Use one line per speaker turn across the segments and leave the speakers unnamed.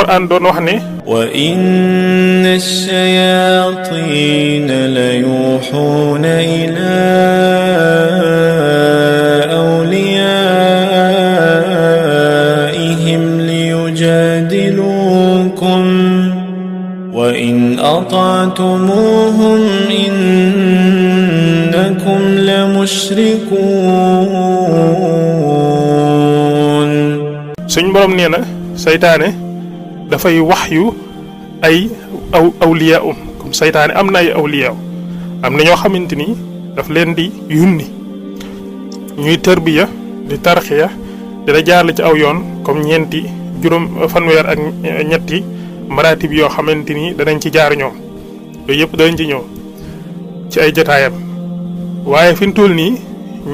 alquran doon wax ne
wa inna ash-shayatina la yuhuna ila awliyaihim liyujadilukum wa in ata'tumuhum innakum la mushrikun.
suñ borom nee na saytaane dafay wax yu ay awliya comme saytaane am na ay awliya am na ñoo xamante ni daf leen di yunni ñuy tërbiya di tarxiya dina jaarale ci aw yoon comme ñeenti juróom fanweer ak ñetti maratib yoo xamante ni danañ ci jaar ñoom yooyu yëpp danañ ci ñëw ci ay jotaayam waaye fi mu toll nii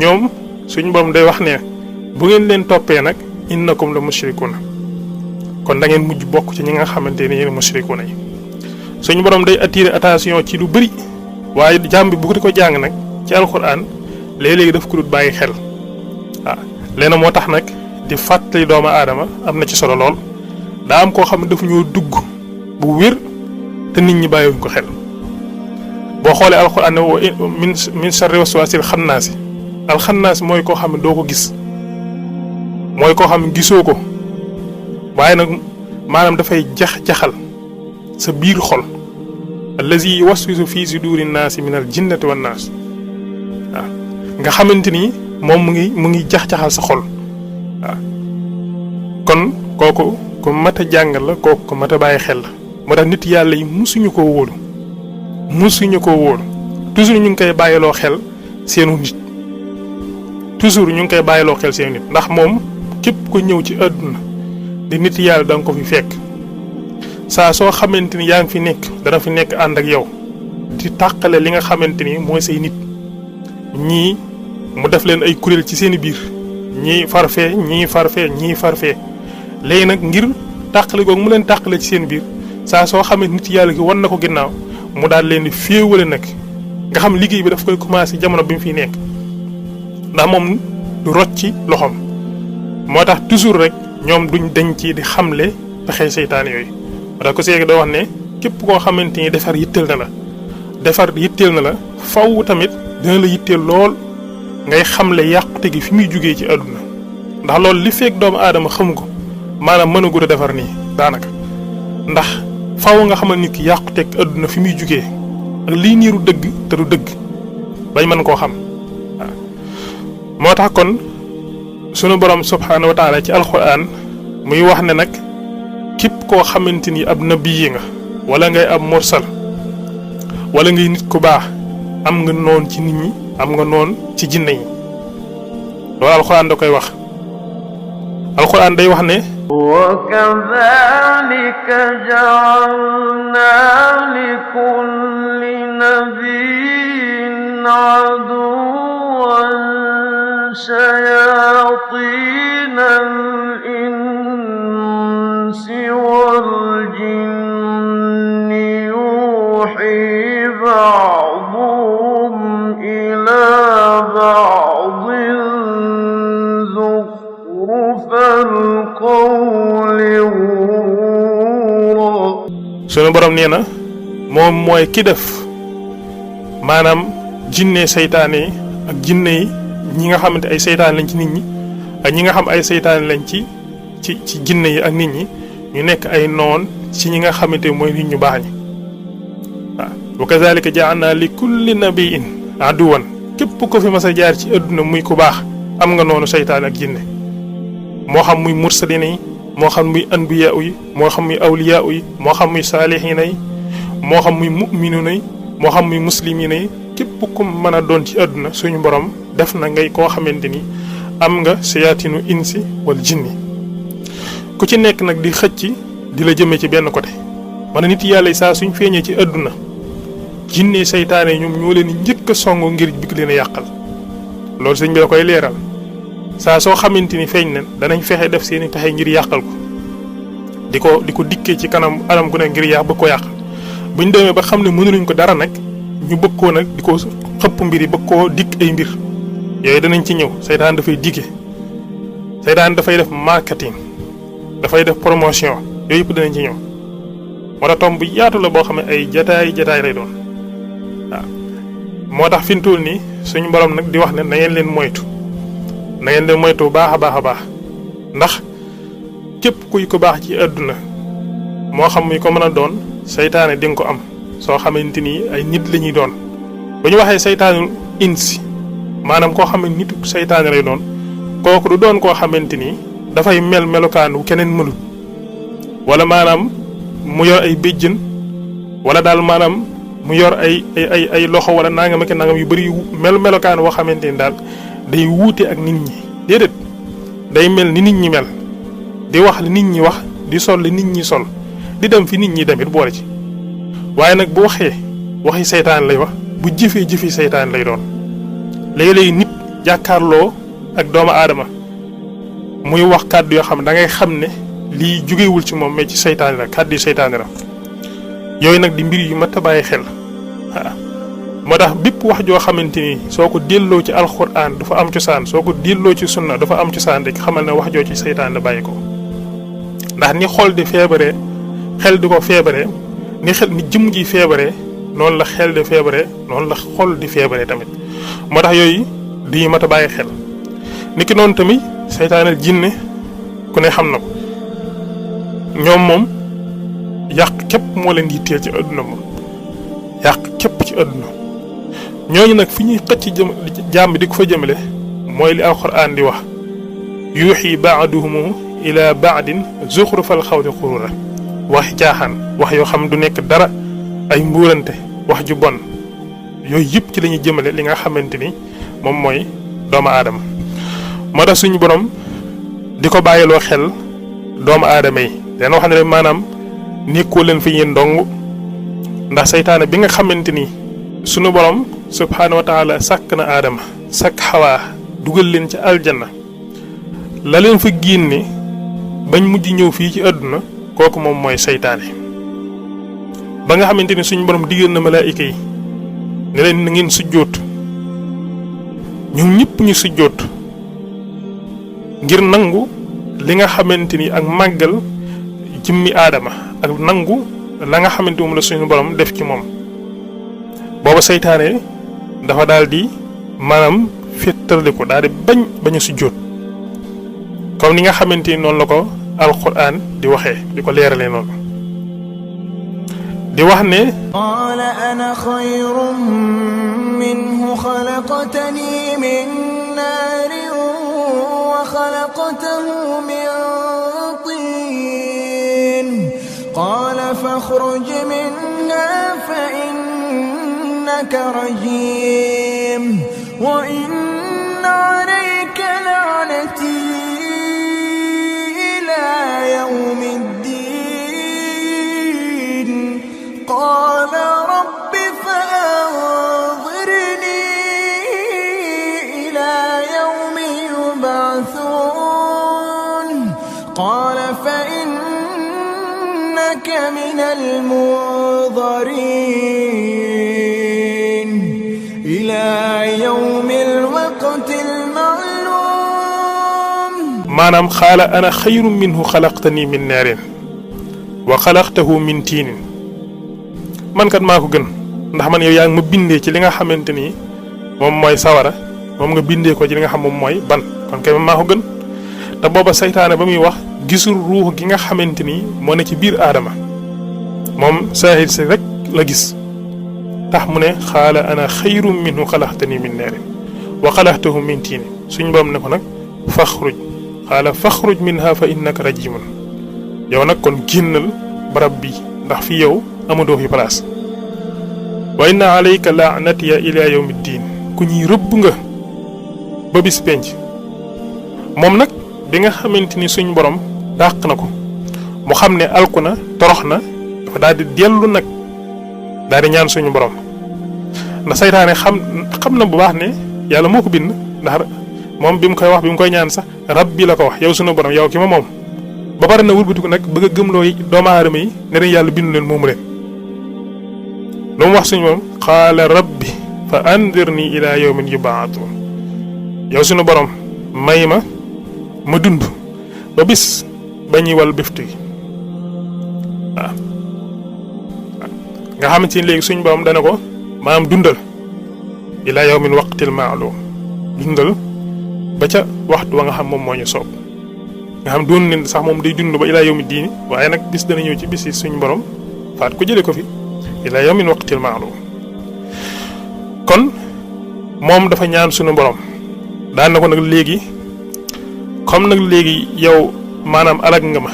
ñoom suñ borom day wax ne bu ngeen leen toppee nag innakum la mushrikuna kon da ngeen mujj bokk ci ñi nga xamante ne yéen mushrikuna yi suñu borom day attirer attention ci lu bëri waaye jàmm bi bu ko di ko jàng nag ci alxuraan léeg-léegi daf ko dut bàyyi xel waaw léena moo tax nag di fàttali doomu aadama am na ci solo lool daa am koo xam ne dafa ñoo dugg bu wér te nit ñi bàyyiwuñ ko xel boo xoolee alxuraan ne min sharri waswaasil xannaasi alxannaas mooy koo xam ne doo ko gis mooy koo xam ne gisoo ko waaye nag maanaam dafay jax-jaxal sa biir xol allazi yuwaswisu fii suduri naasi min al jinnati wan naas waaw nga xamante ni moom mu ngi jax-jaxal sa xol waaw kon kooku ko mat a jàngal la kooku ko mat a bàyyi xel la moo tax nit yàlla yi musuñu koo wóolu toujours ñu ngi koy bàyyiloo xel seenu nit toujours ñu ngi koy bàyyiloo xel seenu nit ndax moom képp ko ñëw ci àdduna di nit yàlla da nga ko fi fekk saa soo xamante ni yaa ngi fi nekk dana fi nekk ànd ak yow di tàqale li nga xamante ni mooy say nit ñii mu def leen ay kuréel ci seeni biir ñii farfee ñii farfee léegi nag ngir tàqale googu mu leen tàqale ci seen biir saa soo xamee nit yàlla gi wan na ko ginnaaw mu daal leen di féewale nag nga xam liggéey bi daf koy commencé jamono bi mu fiy nekk ndax moom du rocc ci loxoom moo tax toujours rek ñoom duñ dañ ci di xamle pexe seytaan yooyu moo tax ko seegi doo wax ne képp koo xamante ni defar yitteel na la faw tamit dina la yitteel lool ngay xamle yàqute gi fi muy jugee ci àdduna ndax loolu li fekk doomu aadama xamu ko maanaam mën a gudd a defar nii daanaka ndax faw nga xamal nit ki yàquteeg àdduna fi muy jugee ak lii niiru dëgg te du dëgg bañ mën koo xam waaw moo tax kon sunu borom subhaanahu wa taala ci alxuraan muy wax ne nag képp koo xamante ni ab nabi yi nga wala ngay ab mursal wala ngay nit ku baax am nga noon ci nit ñi am nga noon ci jinne yi loolu alxuraan da koy wax alxuraan day wax ne
wa kadhalika ja'alna likulli nabiyyin aduwwan shayatin al-insi wal jinni yuhi ba'duhum ila ba'din zukhrufal qawli ghurura.
sunu borom nee na moom mooy ki def maanaam jinne seytaane yi ak jinne yi ñi nga xamante ay seytaan lañ ci nit ñi ak ñi nga xam ay seytaan lañ ci jinne yi ak nit ñi ñu nekk ay noon ci ñi nga xamante mooy nit ñu baax ñi waaw wa kazalika ja'alna li kulli nabiyyin aduwan képp ko fi mas a jaar ci adduna muy ku baax am nga noonu seytaan ak jinne moo xam muy mursalina yi moo xam muy anbiya yi moo xam muy awliya yi moo xam muy saalihina yi moo xam muy mu'minuna yi moo xam muy muslimina yi képp ku mën a doon ci àdduna suñu borom def na ngay koo xamante ni am nga sayaatinu insi wal jinni ku ci nekk nag di xëcc di la jëmee ci benn côté man nit yàlla yi saa suñ feeñee ci àdduna jinne seytaane ñoom ñoo leen njëkk a song ngir bëgg leen a yàqal loolu sëñ bi da koy leeral saa soo xamante ni feeñ nañ danañ fexe def seeni pexe ngir yàqal ko di ko dikkee ci kanam anam gu ne ngir bëgg ko yàqal buñ demee ba xam ne mënuñu ko dara nag ñu bëgg koo nag di ko xëpp mbir yi bëgg koo dikk ay mbir yooyu danañ ci ñëw seytaan dafay dafay def marketing dafay def promotion yooyu yëpp danañ ci ñëw moo tax tomb bu yaatu la boo xam ne ay jataay lay doon waaw moo tax fi mu toll nii suñu borom nag di wax ne na ngeen leen moytu bu baax a baax ndax képp kuy ko baax ci àdduna moo xam muy ko mën a doon saytaane di nga ko am soo xamante ni ay nit la ñuy doon bu ñu waxee saytaanul insi maanaam koo xam ne nitu saytaane lay doon kooku du doon koo xamante ni dafay melokaan wu keneen mënul wala maanaam mu yor ay béjjën wala daal maanaam mu yor ay loxo wala nangam ak nangam yu bari yu melokaan woo xamante ni daal day wuute ak nit ñi déedéet day mel ni nit ñi mel di wax li nit ñi wax di sol li nit ñi sol di dem fi nit ñi demit boole ci waaye nag bu waxee waxi seytaan lay wax bu jëfee seytaan lay doon léegi-léegi nit jàkkaarloo ak doomu aadama muy wax kàddu yoo xam ne da ngay xam ne lii jugewul ci moom mais ci seytaane la kàddu yu seytaane la yooyu nag di mbir yu mat a bàyyi xel waaw moo tax bépp wax joo xamante ni soo ko delloo ci alxuraan dafa am cosaan soo ko delloo ci sunna dafa am cosaan rek xamal ne wax joo ci seytaan la bàyyi ko ndax ni xol di feebaree xel di ko feebaree ni jëmm ji feebaree noonu la xel di feebaree noonu la xol di feebaree tamit moo tax yooyu di mat a bàyyi xel niki noonu tamit seytaanal jinne ku ne xam na ko ñoom moom yàq képp moo leen yitteel ci àdduna moom yàq képp ci àdduna ñooñu nag fi ñuy xëcc jàmm di ko fa jëmale mooy li alxuraan di wax yuuxi baaduhumu ila baadin zuxrufal xawli xurura waxi caaxaan wax yoo xam du nekk dara ay mbuurante wax ju bon yooyu yëpp ci la ñuy jëmale li nga xamante ni moom mooy doomu aadama moo tax suñu borom di ko bàyyiloo xel doomu aadama yi dana wax ne maanaam nekkoo leen fi yéen dong ndax seytaane bi nga xamante ni sunu borom subhaanahu wa taala sàkk na aadama sàkk xawaa dugal leen ci aljanna la leen fa génne bañ mujj ñëw fii ci àdduna kooku moom mooy seytaane ba nga xamante ni suñu borom digal na malaayika yi ne leen na ngeen sujjóot ñoom ñëpp ñu sujjóot ngir nangu li nga xamante ni ak màggal jëmmi aadama ak nangu la nga xamante moom la suñu borom def ci moom booba seytaane dafa daal di maanaam féttarli ko daal di bañ a sujjóot comme ni nga xamante ni noonu la ko alquran di waxee di ko leeralee noonu di wax ne
qaala ana xayrun minhu xalaqtani min naarin wa xalaqtahu min tiin qaala faxruj minha fa innaka rajim wa inna alayka la'nati يوم الدين قال رب فأنظرني إلى يوم يبعثون قال فإنك من المنظرين إلى يوم الوقت
maanaam xaala ana xayrun minhu xalaqtani min naarin wa xalaqtahu min tiinin man kat maa ko gën ndax man yow yaa ngi ma bindee ci li nga xamante ni moom mooy sawara moom nga bindee ko ci li nga xam moom mooy ban kon kay maa ko gën te booba saytaane ba muy wax gisul ruux gi nga xamante ni moo ne ci biir aadama moom saahid si rek la gis tax mu ne xaala ana xayrun minhu xalaqtani min naarin wa xalaqtahu min tiinin suñ borom ne ko nag faxruj qaala faxruj minha fa innaka rajimun yow nag kon génnal barab bi ndax fi yow amadoo fi place wa inna alayka laanatiya ila yawmi ddin ku ñuy rëbb nga ba bis penc moom nag bi nga xamante ni suñ borom dàq na ko mu xam ne alku na torox na dafa daal di dellu nag daal di ñaan suñu borom ndax saytaane xam na bu baax ne yàlla moo ko bind ndax moom bi mu koy wax bi mu koy ñaan sax rabbi la ko wax yow sunu borom yow ki ma moom ba pare na wëlbatiku nag bëgg a gëmloo doomu aadama yi ne leen yàlla bindu leen moomu leen lu mu wax suñu moom qaala rabbi fa andirni ila yawmin yubaatun yow sunu borom may ma dund ba bis ba ñuy wal biftu gi waaw nga xamante ni léegi suñ borom dana ko maanaam dundal ila yawmin waqtil ma'lum dundal ba ca waxtu wa nga xam moom moo ñu soob nga xam doon leen sax moom day dund ba ila yawmi diini waaye nag bis dana ñëw ci bis yi suñ borom faat ko jëlee ko fi ila yawmin waqtil ma'lum kon moom dafa ñaan suñu borom daan na ko nag léegi comme nag léegi yow maanaam alag nga ma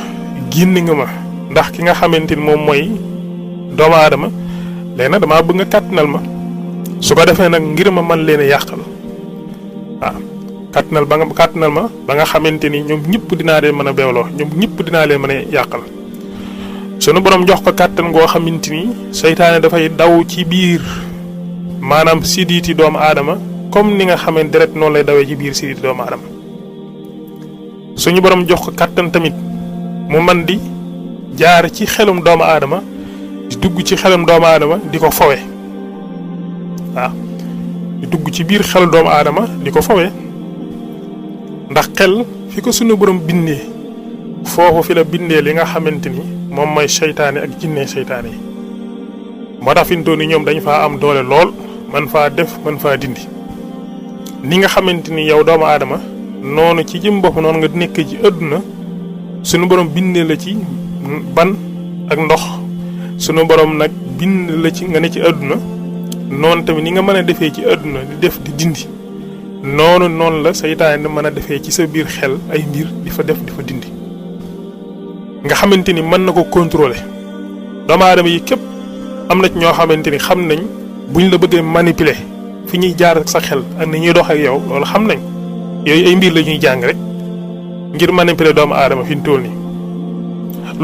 génn nga ma ndax ki nga xamante ni moom mooy doomu aadama léegi nag damaa bëgg nga kàttanal ma su ko defee nag ngir ma man leen a yàqal waaw kàttanal ma ba nga xamante ni ñoom ñëpp dinaa leen mën a beewloo ñoom ñëpp dinaa leen mën a yàqal sunu borom jox ko kàttan goo xamante ni seytaane dafay daw ci biir maanaam sidiiti doomu aadama comme ni nga xamante deret noonu lay dawee ci biir sidiiti doomu aadama suñu borom jox ko kàttan tamit mu man di jaar ci xelum doomu aadama di dugg ci xelum doomu aadama di ko fowe waaw di dugg ci biir xel doomu aadama di ko fowe ndax xel fi ko suñu borom bindee foofu fi la bindee li nga xamante ni moom mooy seytaane ak jinne seytaane yi moo tax fi mu toll nii ñoom dañ faa am doole lool man faa def man faa dindi ni nga xamante ni yow doomu aadama noonu ci jëm bopp noonu nga nekk ci àdduna suñu borom bindee la ci ban ak ndox suñu borom nag bind la ci nga ne ci àdduna noonu tamit ni nga mën a defee ci àdduna di def di dindi noonu la seytaane mën a defee ci sa biir xel ay mbir di fa def di fa dindi nga xamante ni mën na ko contrôler doomu aadama yi képp am na ci ñoo xamante ni xam nañ buñ la bëggee manipuler fi ñuy jaar ak sa xel ak ni ñuy dox ak yow loolu xam nañ yooyu ay mbir la ñuy jàng rek ngir manipuler doomu aadama fi mu toll nii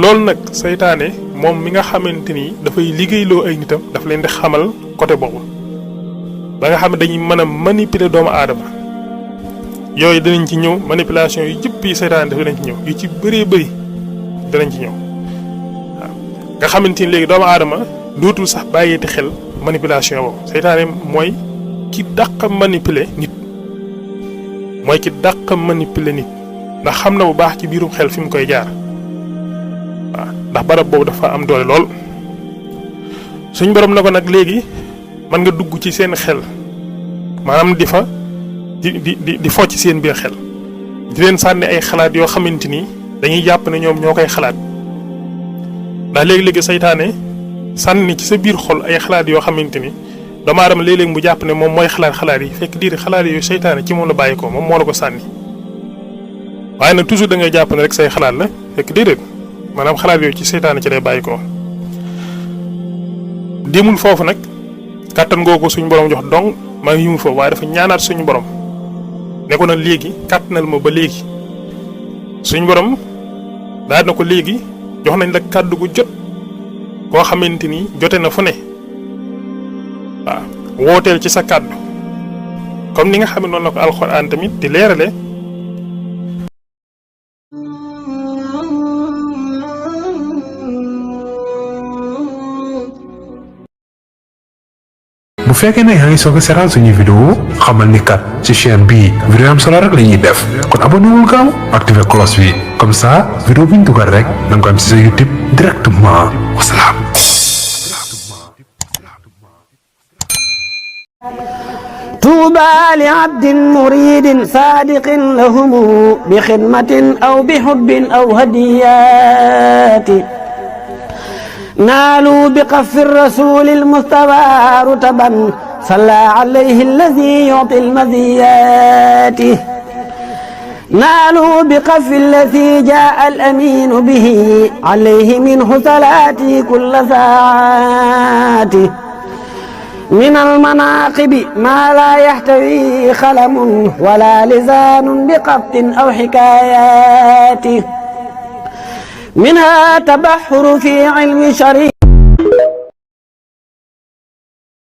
loolu nag seytaane moom mi nga xamante ni dafay liggéeyloo ay nitam daf leen di xamal côté boobu ba nga xam ne dañuy mën a manipuler doomu aadama yooyu danañ ci ñëw manipulation yu jëpp yi seytaane dafa danañ ci ñëw yu ci bëree bëri danañ ci ñëw waaw nga xamante ni léegi doomu aadama dootul sax bàyyeeti xel manipulation boobu seytaane mooy ki dàq manipuler nit mooy ki dàq manipuler nit ndax xam na bu baax ci biirum xel fi mu koy jaar waaw ndax barab boobu dafa am doole lool suñ borom na ko nag léegi mën nga dugg ci seen xel maanaam di fa di fo ci seen biir xel di leen sànni ay xalaat yoo xamante ni dañuy jàpp ne ñoom ñoo koy xalaat ndax léegi-léegi seytaane sànni ci sa biir xol ay xalaat yoo xamante ni doomu aadama léeg-léeg mu jàpp ne moom mooy xalaat yi fekk diir xalaat yooyu seytaane ci moom la bàyyi ko moom moo la ko sànni waaye nag toujours da ngay jàpp ne rek say xalaat la fekk déedéet maanaam xalaat yooyu ci seytaane ci lay bàyyi ko demul foofu nag kàttan googu suñu borom jox dong maa ngi yimul foofu waaye dafa ñaanaat suñu borom ne ko nag léegi kàttanal ma ba léegi suñu borom daal na ko léegi jox nañ la kàddu gu jot koo xamante ni jote na fu ne waaw wooteel ci sa kàddu comme ni nga xam ne noonu la ko alxuraan tamit di leerale
bu fekkee ne yaa ngi soog a seetaan suñu vidéo xamal ni kat ci chaîne bii vidéo am solo rek la ñuy def kon abonné wul gaaw activé cloche bi comme ça vidéo bu ñu dugal rek da nga ko am ci sa YouTube directement wasalaam.
طوبى لعبد مريد صادق لهم بخدمة أو بحب أو هديات نالوا بقف الرسول المصطفى رتبا صلى عليه الذي يعطي المزيات نالوا بقف الذي جاء الأمين به عليه منه صلاتي كل ساعات من المناقب ما لا يحتوي خلم ولا لسان بقبط أو حكايات منها تبحر في علم شريع